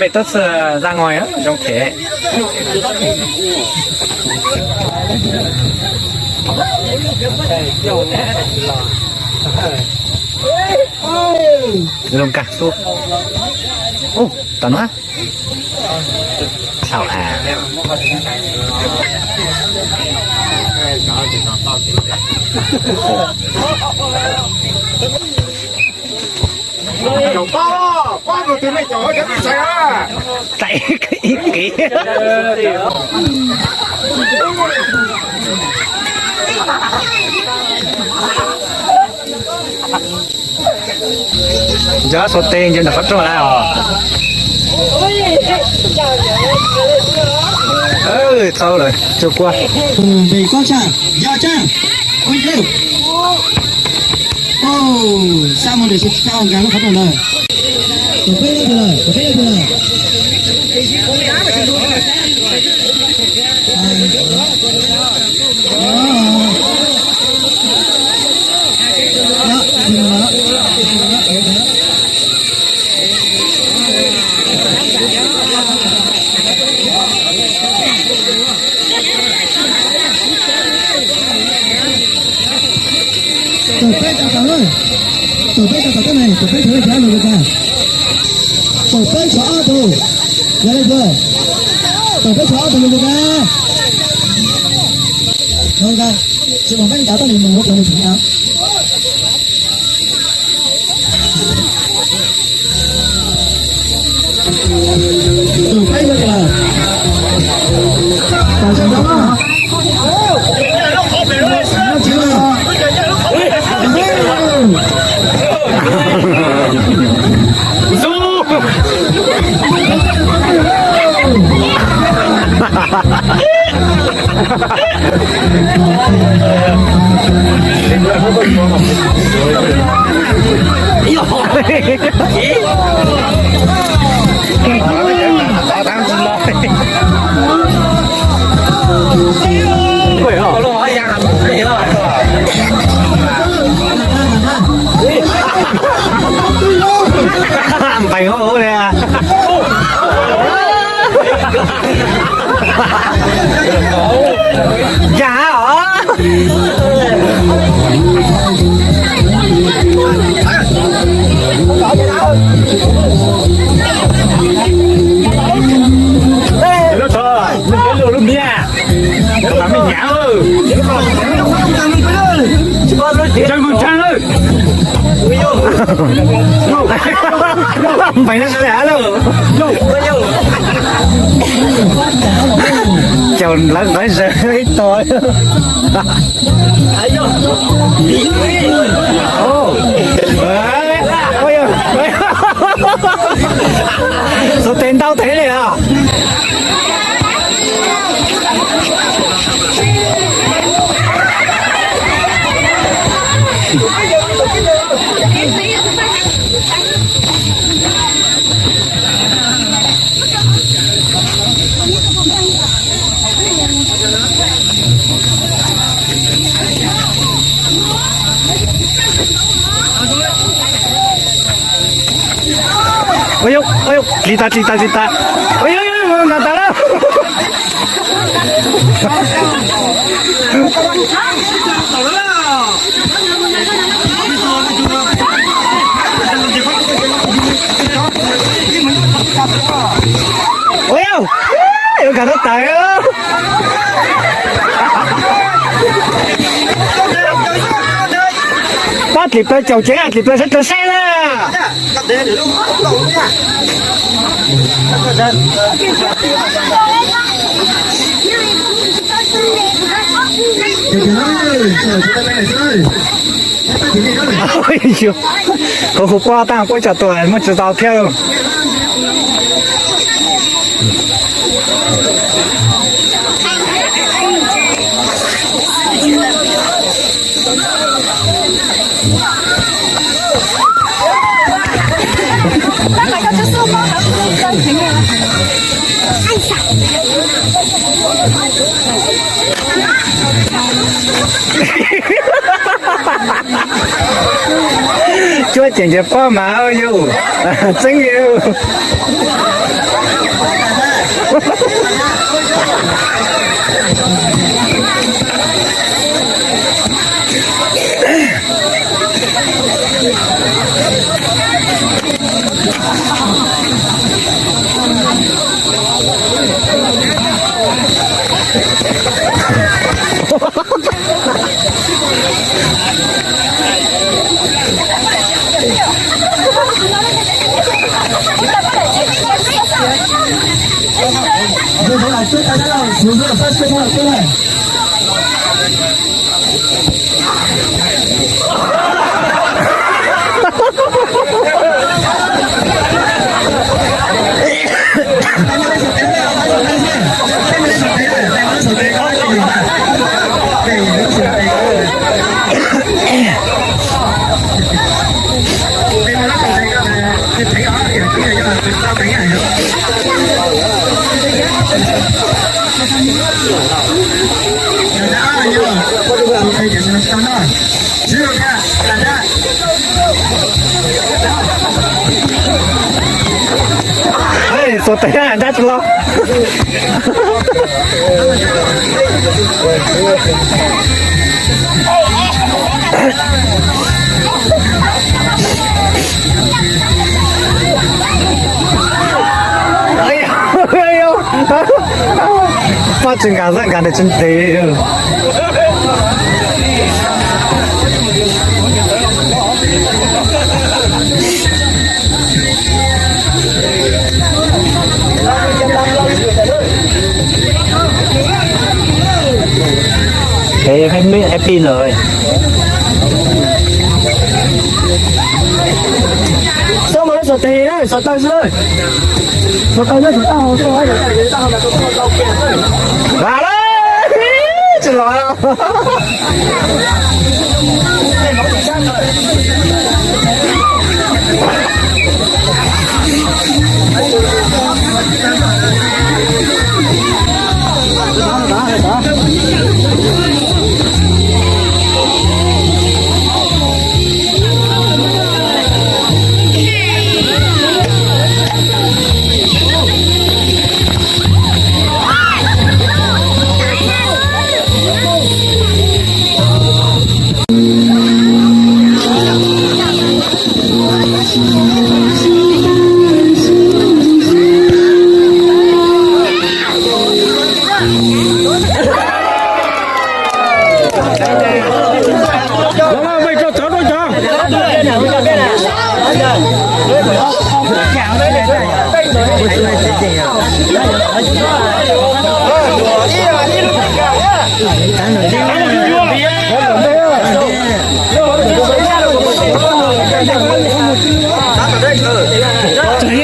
Mej tub txwg za ngoj zoo thiab. Zoo kawg xwb. Ub, tom no. Thaum a Tais ib kiv. Nco xuas tes nco ntawm qhov rooj lawm os. Txaus lawm, tsuag kua. Tus npe koj tsa, yog tsa, ua yau. Xab mus nrhiav tsis tau nkag lub qhov rooj lawm. Tus peb yau lawm, tus peb yau lawm. Tus peb tau tau lawm, tus peb tau tau koj ne, tus peb tau lawm, tus peb tau ob tug, yog li ntawd, tus peb tau ob tug yog li ntawd. Tsis mus peb tau tau li mus ua cov li tseem tau. Tus peb yog tas, tas sawv ntxov na. Npeeg ua li. Yam os. Lub tod, lub miam, lub miam. Tseem mus tseeg lawm. Npeeg lawm. Caum lawv nqaij zaws ib tog. Xuas tes ntau tes li os. Ua yau, ua yau, dlig tas, dlig tas, dlig tas. Ua yau, yau, yau, nqa tas lawm. Ua yau, yuav nkag tau tas. Pab dlig plaws caum tsev, dlig plaws sawv rau saib na. Kuv hu poj tag, poj tsa tuaj muaj tsis tau thiab. Cuab ceem ces pob mas yus txeeb yus. Xuas tes dab tsi los? Poj tsis nkag xwb, nkag nws tsis ntev. Xab mas lawv xuas tes, xuas taw xwb. Xuas taw, xuas taw, xuas taw. Tsis los.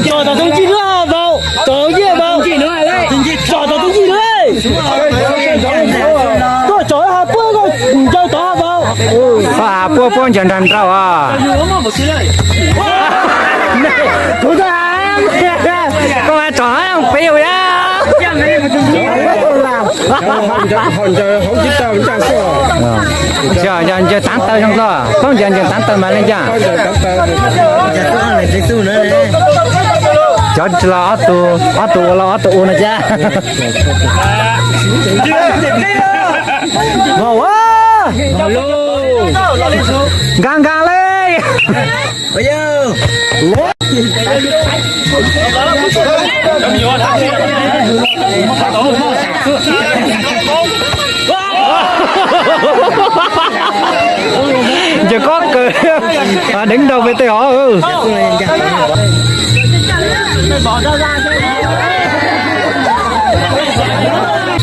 Tsom tom tus ntsis na, tsom tom tus ntsis na, tuaj tsom ho puab ncaws tod vauv. Puab puab ncaws nrag nraud os. Kuv tuaj, koj mas tsom peb ua ya. Ncaws taav taw zoo koj, pab ncaws ncaws taav taw mas le ncaaj. Cov tsis los ob tug, ob tug ua los ob tug ua no cas. Vauv, nkaag nkaag le. Ncaws kob kawg, deev nraug pem tej os.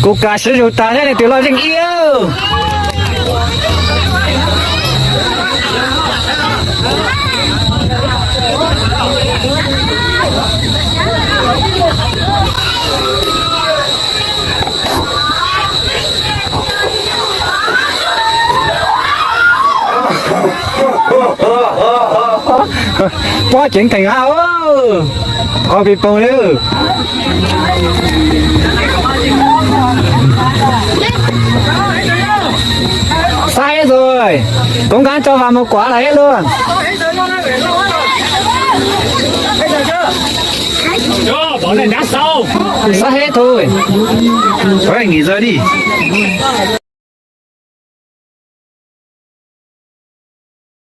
Kuv kam siv zug tag thiab, leej twg loj zeej ib. Pob ceev theem hab, qhov pis poog li. Xaiv Koob Kaab tso Vam Muas Kuam lawm ib lub. Xab Heb tug, nghỉ giờ đi.